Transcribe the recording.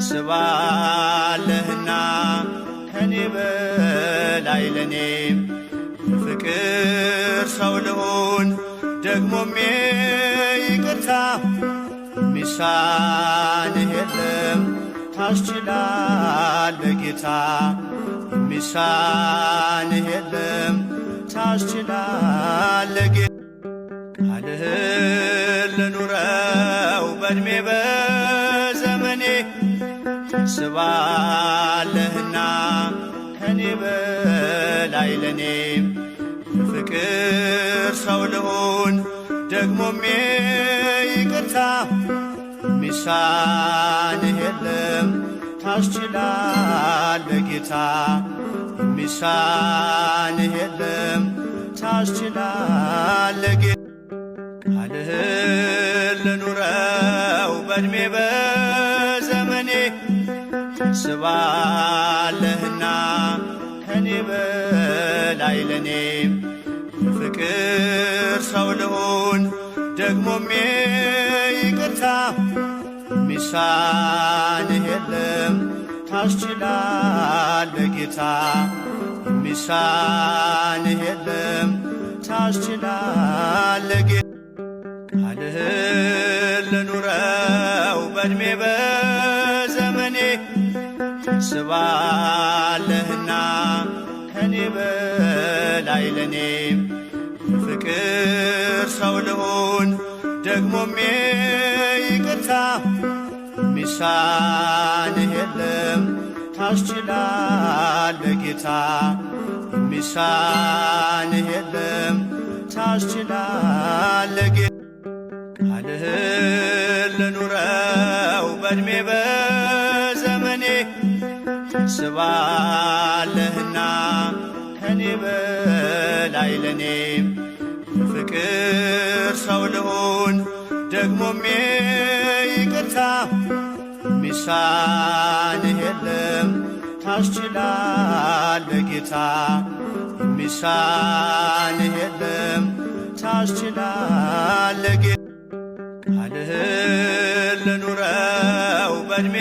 ታስባለህና ከኔ በላይ ለኔ የፍቅር ሰው ልሁን ደግሞም ይቅርታ የሚሳንህ የለም ታስችላለህ ጌታ የሚሳንህ የለም ታስችላለህ ጌታ ቃልህን ልኑረው በዕድሜ በዘመኔ ታስባለህና ከኔ በላይ ለኔ የፍቅር ሰው ልሁን ደግሞም ይቅርታ የሚሳንህ የለም ታስችላለህ ጌታ የሚሳንህ የለም ታስችላለህ ጌታ ቃልህን ልኑረው በዕድሜ በዘመኔ ታስባለህና ከኔ በላይ ለኔ የፍቅር ሰው ልሁን ደግሞም ይቅርታ የሚሳንህ የለም ታስችላለህ ጌታ የሚሳንህ የለም ታስችላለህ ጌታ ቃልህን ልኑረው በዕድሜ በዘመኔ ታስባለህና ከኔ በላይ ለኔ የፍቅር ሰው ልሁን ደግሞም ይቅርታ የሚሳንህ የለም ታስችላለህ ጌታ የሚሳንህ የለም ታስችላለህ ጌታ ቃልህን ልኑረው በዕድሜ በዘመኔ ታስባለህና ከኔ በላይ ለኔ የፍቅር ሰው ልሁን ደግሞም ይቅርታ የሚሳንህ የለም ታስችላለህ ጌታ የሚሳንህ የለም ታስችላለህ ጌታ ቃልህን ልኑረው በዕድሜ